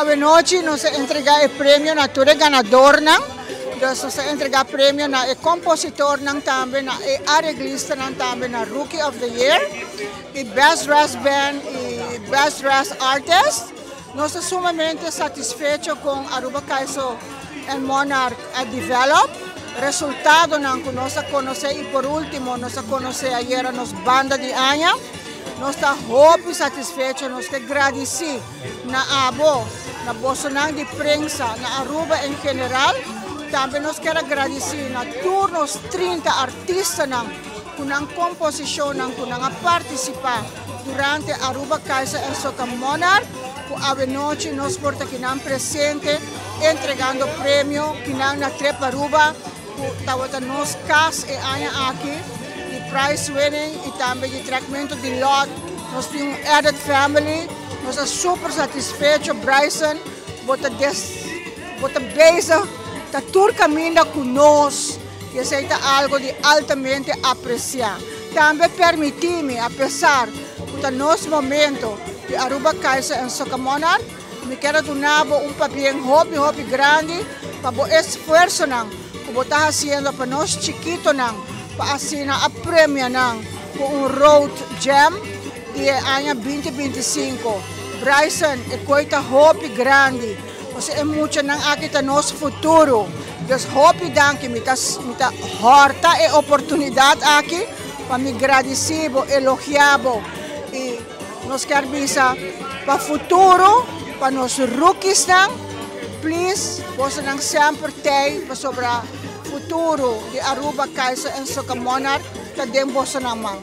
Awenochi nos a entrega e premio na tur e ganadornan. Dus nos a entrega premio na e compositornan tambe, na e areglistanan tambe, na Rookie of the Year y Best Dressed Band y Best Dressed Artist. Nos ta sumamente satisfecho con Aruba Kaiso and Monarch a develop. Resultadonan cu nos a conoce y por ultimo nos a conoce ayera nos banda di aña. Nos ta hopi satisfecho, nos ke gradici na abo, na bosonan di prensa, na Aruba en general. Tambe nos kier a gradici na tur nos 30 artistanan cu nan composicionnan cu nan a participa durante Aruba Kaiser en Soca Monarch, cu awenochi nos por ta kinan presente entregando premio kinan na Trip Aruba, cu tabata nos cas e aña aki di prize winning y tambe di trekmento di lot. Nos tin un added family, nos ta super satisfecho. Bryson, bo ta des, bo ta bezig ta tur caminda cu nos y esey ta algo di altamente aprecia. Tambe permitimi, a pesar cu ta nos momento di Aruba Kaiser en Soca Monarch, mi kier a duna bo un pabien hopi hopi grandi pa bo esfuerzonan cu bo ta haciendo pa nos chikitonan, pa asina a premia nan cu un Road Jam di e aña 2025. Bryson, e coy ta hopi grandi, pasobra e muchanan aki ta nos futuro. Dus hopi danki, mi ta horta e oportunidad aki pa mi gradici bo, elogia bo y nos kier bisa pa futuro, pa nos rookies nan, please, boso nan semper tey pasobra futuro di Aruba Kaiser en Soca Monarch ta den boso nan man.